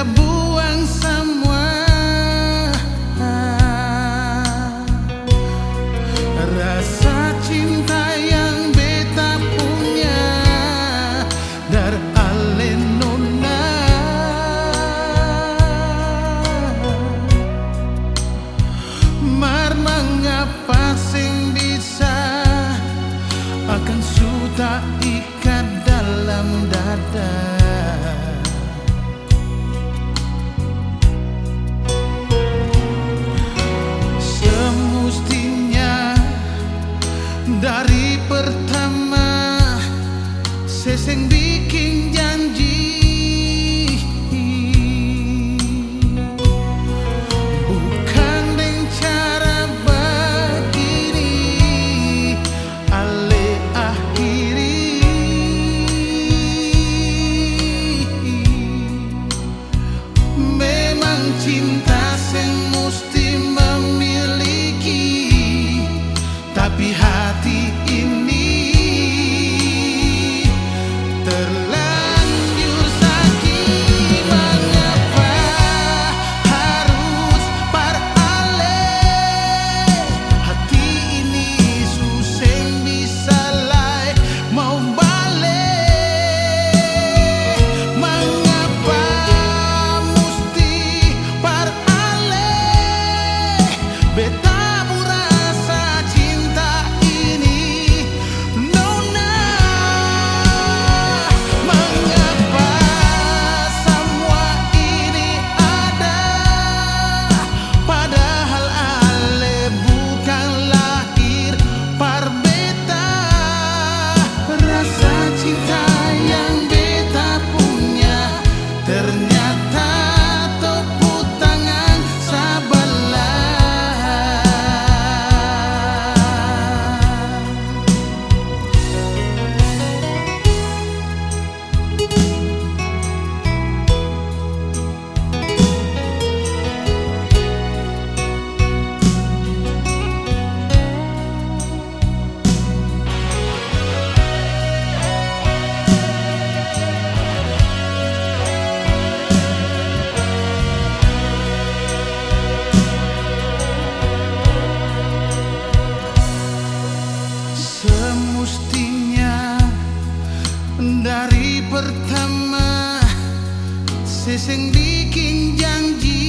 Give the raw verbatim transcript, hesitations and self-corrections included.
buang samua rasa cinta yang beta punya dari ale nona. Mar mangapa seng bisa akang su taikat dalam dada? Semustinya dari pertama se seng biking janji, bukang deng cara bagini ale akhiri. Memang cinta seng musti memiliki, tapi hati ini terlanjur saki. Mangapa harus par ale? Hati ini su seng bisa lai mau bale. Mangapa musti par ale? Beta pung rasa cinta ini, nona. Mangapa samua ini ada? Padahal ale bukang lahir par beta. Rasa cinta yang beta punya ternyata topu tangan sabalah. Semustinya dari pertama se seng biking janji.